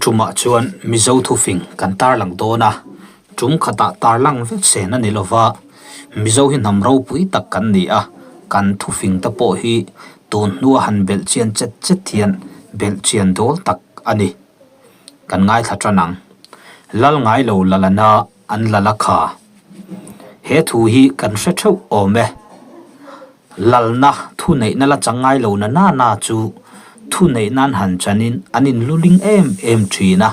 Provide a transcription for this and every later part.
tumah chuan Mizo thufing kan tarlang dawn a, tum khatah tarlang vek sen a ni lova, Mizo hi hnam ropui tak kan ni a, kan thufing te pawh hi tun hnua han belh chian chet chet hian belh chian dawl tak a ni. Kan ngaithla tan ang. Lal ngai lo lalana an lal a kha. He thu hi kan hre theuh awm e. Lalna thuneihna la chang ngai lo na na na chu thuneih nan han chanin an inluling em em thin a,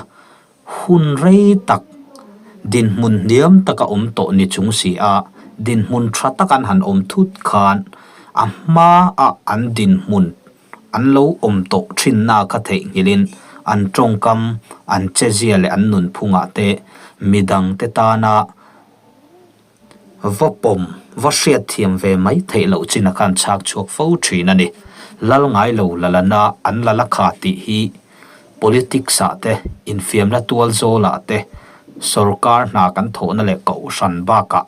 hun rei tak dinhmun hniam taka awm tawh ni chung si a, dinhmun tha tak an han awm thut khan a hmaa an dinhmun an lo awm tawh thinna kha theihnghilhin an tawngkam, an chezia leh an nunphungah te midangte tana Va pawm, va hriat thiam ve mai theih loh chin a khan chhak chhuak fo thin a ni. Lal ngai lo lalana an lal a kha tih hi politics ah te, infiamna tual zawl ah te, sorkar hna kan thawhna leh kohhran bakah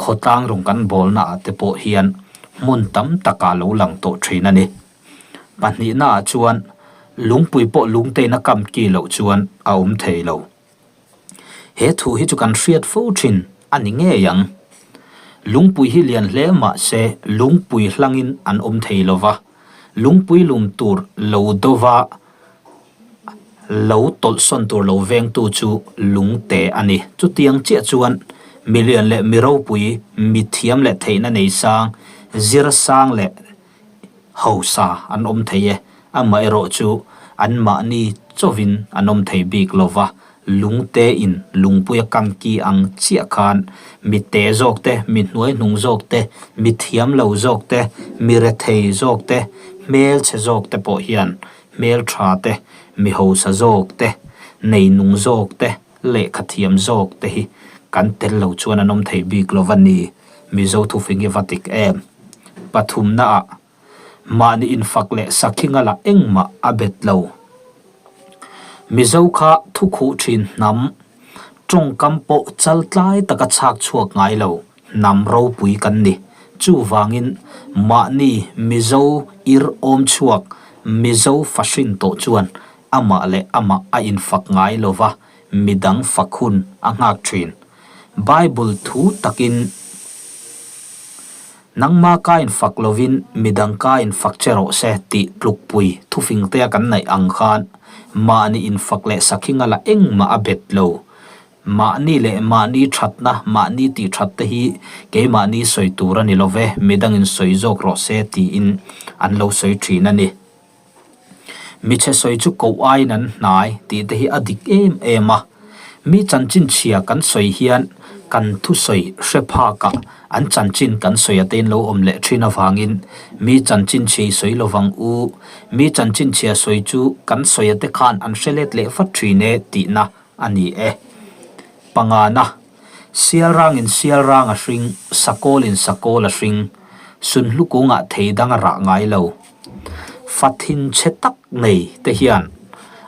khawtlang rung kan bawlna ah te pawh hian hmun tam takah lo lang tawh thin a ni. Pahnihna ah chuan lungpui pawh lungtein a kam ki loh chuan a awm thei lo. He thu hi chu kan hriat fo thin a ni ngei ang. Lungpui hi lian hle mah se lungpui hlangin an awm thei lo va, lungpui lum tur lo dova lo tawlhsawn tur lo vengtu chu lungte a ni. Chutiang chiah chuan mi lian leh mi ropui, mi thiam leh theihna nei sang, zir sang leh hausa an awm thei e, amaherawh chu anmahni chawvin an awm thei bik lo va, lungte in lungpuia kam ki ang chiah khan mi te zawk te, mi hnuai hnung zawk te, mi thiam lo zawk te, mi rethei zawk te, hmelchhe zawk te pawh hian hmeltha te, mi hausa zawk te, neinung zawk te, lehkha thiam zawk te hi kan tel lo chuan an awm thei bik lo va ni. Mizo thufing hi va dik em? Pathumna ah mahni infak leh sakhinga lah engmah a bet lo. Mizo kha thukhuh thin hnam, tawngkam pawh chaltlai taka chhak chhuak ngai lo hnam ropui kan ni. Chuvangin mahni Mizo ir awm chhuak Mizo fahrin tawh chuan amah leh amah a infak ngai lova midang fak hun a nghak thin. Bible thu takin, Nangma ka infak lovin midang ka infak che rawh se tih tlukpui thufingtea kan neih ang khan mahni infak leh sakhinga la engmah a bet lo. Mahni leh mahni thatna, mahni tih that te hi keimahni sawi tur a ni lo ve, midangin sawi zawk rawh se tiin an lo sawi thin a ni. Michhe sawi chu koh aiin an hnai tih te hi a dik em em a. Mi chanchin chhia kan sawi hian kan thusawi hre phakah an chanchin kan sawi a tein lo awm leh thin avangin mi chanchin chhia i sawi lovang u, mi chanchin chhia sawi chu kan sawi a te khan an hre let leh vat thin e tihna a ni e. Pangana, Sialrangin sialrang a hring, sakawlin sakawl a hring, sunhlu kungah thei dang a rah ngai lo. Fa thinchhe tak nei te hian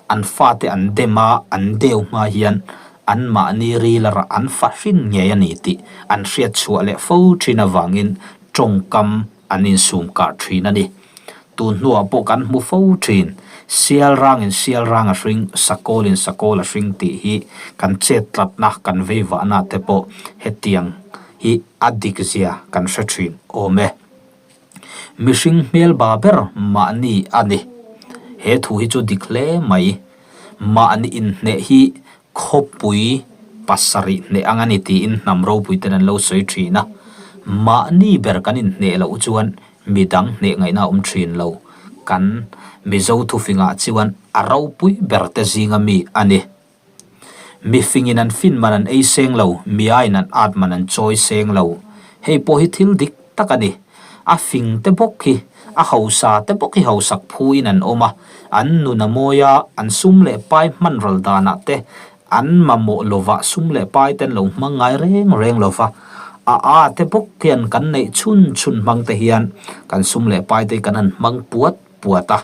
an fate an dem a, an deu hma hian anmahni ril a rah an fa hrin ngei a ni tih an hriat chhuah leh fo thin avangin tawngkam an insum kar thin a ni. Tun hnuah pawh kan hmu fo thin, sial rangin sial rang a hring, sakawlin sakawl a hring tih hi kan chet tlatna, kan veivahna te pawh hetiang hi a dik zia kan hre thin awm e. Mihring hmelba ber mahni a ni. He thu hi chu dik hle mai. Mahni inhneh hi khawpui pasarih hneh ang a ni tiin hnam ropui ten an lo sawi thin a. Mahni ber kan inhneh loh chuan midang hneh ngaihna a awm thin lo. Kan Mizo thufingah chuan a ropui ber te zinga mi a ni. Mifingin an fin man an ei seng lo, miaiin an at man an chawi seng lo. Hei pawh hi thil dik tak a ni. A fing te bawk hi, a hausa te bawk hi hausak phuin an awm a, an nun a mawi a, an sum leh pai hman ral danah te an mamawh lovah sum leh pai te an lo hmang ngai reng reng lo va. A a te bawk hian kan neih chhun chhun hmang te hian kan sum leh pai te hi kan han hmang puat puat a.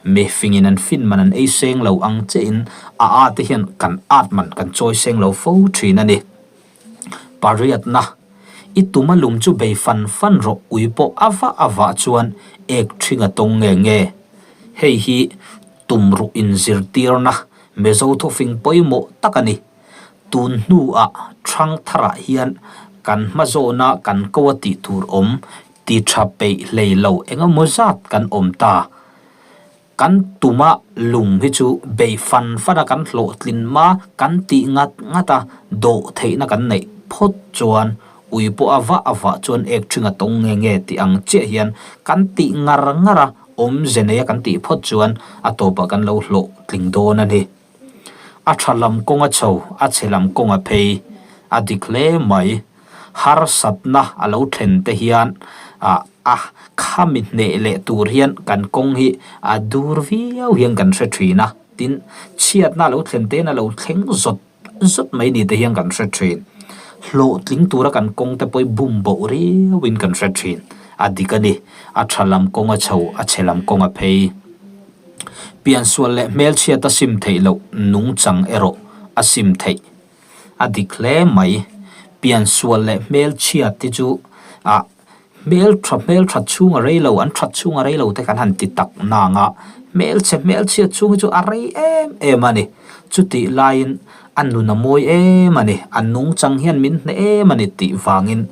Mi fingin an fin man an ei seng lo ang che in a a te hian kan at man kan chawi seng lo fo thin a ni. Pariatna, I tum a lum chu bei fan fan rawh ui pawh a vah a vah chuan ek thing a tawng nge nge. Hei hi tum ruh in zirtirna. Mizo thufing pawimawh tak a ni. Tun hnuah ṭhangtharah hian kan hmazawna kan ko a tih tur awm ti ṭha peih hlei lo engemaw zat kan awm ta. Kan tuma lung hi chu bei fan fan a kan hlawhtlin hma kan tih ngat ngat a dawh theihna kan neih phawt chuan ui pawh a vah a vah chuan ek ṭhinga tawng nge nge tih ang chiah hian kan tih ngar ngar a awmze neia kan tih phawt chuan a tawpah kan lo hlawhtling dawn a ni. A tha lam kawng a chho, a chhe lam kawng a phei. A dik hle mai. Harsatna a lo thlen te hian ah a khami hneh leh tur hian kan kawng hi a dur viau hian kan hre thin a. Tin, chhiatna a lo thlen te hian a lo thleng zawt zawt mai ni te hian kan hre thin. Hlawhtling tura kan kawng te pawh hi bum boh riauin kan hre thin. A dik a ni. A tha lam kawng a chho, a chhe lam kawng a phei. Piansual leh hmelchhiat a sim theih loh nungchang erawh a sim theih a dik hle mai. Piansual leh hmelchhiat hi chu ah hmeltha hmeltha chhung a rei lo, an that chhung a rei lo te kan han ti tak nang a, hmelchhe hmelchhiat chhung hi chu a rei em em a ni. Chutih laiin a nun a mawi em a ni, a nungchang hian min hneh em a ni tih vangin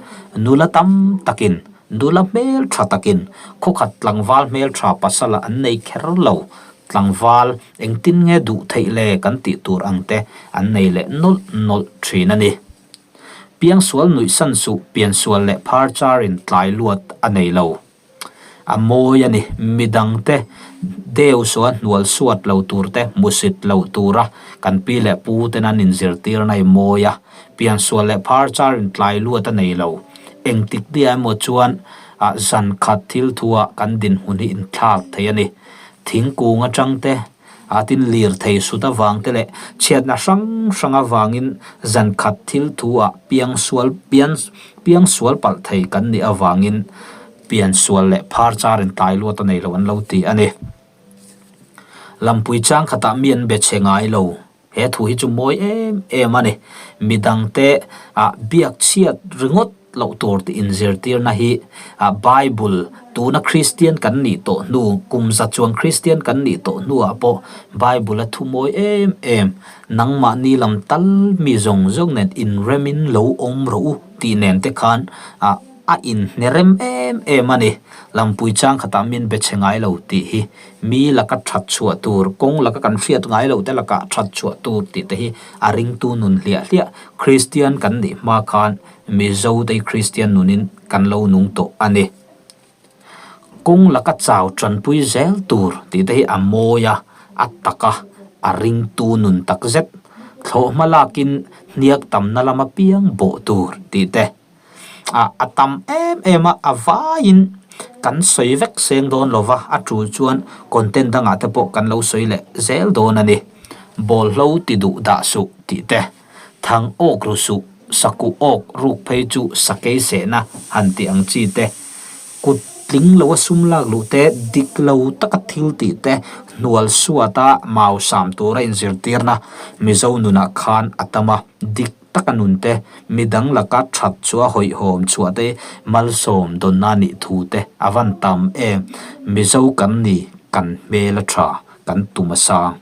nula tam takin Nula hmel tha takin khawkhat tlangval hmel tha pasala an nei kher lo, tlangval engtin nge duh theih le kan tih tur ang te an nei leh nawlh nawlh thin a ni. Piangsual nuih san suh piansual leh phar charin tlai luat a nei lo. A mawi a ni, midangte deu saw hnual suat lo tur te hmusit lo tura kan pi leh pu ten an inzirtirna i mawi a, Piansual leh phar charin tlai luat a nei lo. Engtik nia emaw chuan ah zan khat thil thuah kan dinhmun hi inthlak thei a ni. Thingkung atang te, ah tin lirthei sut avang te leh chhiatna hrang hrang avangin zan khat thil thuah piangsual pian piangsual palh thei kan nih avangin piansual leh phar charin tlai luat a nei lo an lo ti a ni. Lampui chang khatah mi an be chhe ngai lo. He thu hi chu mawi em em a ni. Midangte ah biak chhiat ringawt loh tur tih inzirtirna hi ah Bible tuna Kristian kan nih tawh hnu, kum za chuan Kristian kan nih tawh hnuah pawh Bible a thu mawi em em, nangmahni lam tal mi zawng zawng nen inremin lo awm rawh u tih nen te khan ah a inhnerem em em a ni. Lampui chang khatah min be chhe ngai lo tih hi Mi laka that chhuah tur, kawng laka kan hriat ngai loh te lakah that chhuah tur tih te hi a ringtu nun hliah hliah. Kristian kan nih hma khan Mizo te hi Kristian nunin kan lo nung tawh a ni. Kawng laka chau tanpui zel tur tih te hi a mawi a, a tak a, a ringtu nun tak zet. Thlawhhma lakin hniak tamna lama piang bawh tur tih te. Ah a tam em em a, a vaiin kan sawi vek seng dawn lo va, a tul chuan content dangah te pawh kan lo sawi leh zel dawn a ni. Bawlhlo ti duh dah suh tih te, thang awk ru suh, sakuh awk ruk phei chu sakei sehna han tih ang chi te, kut tling lo a sum lak luh te, dik lo taka thil tih te, hnual suata mau sam tura inzirtirna Mizo nunah khan a tam a, dik taka nun te, midang laka that chu a hawihhawm chhuah te, malsawm dawnna nih thu te a van tam em. Mizo kan ni, kan hmel a tha, kan tum a sang.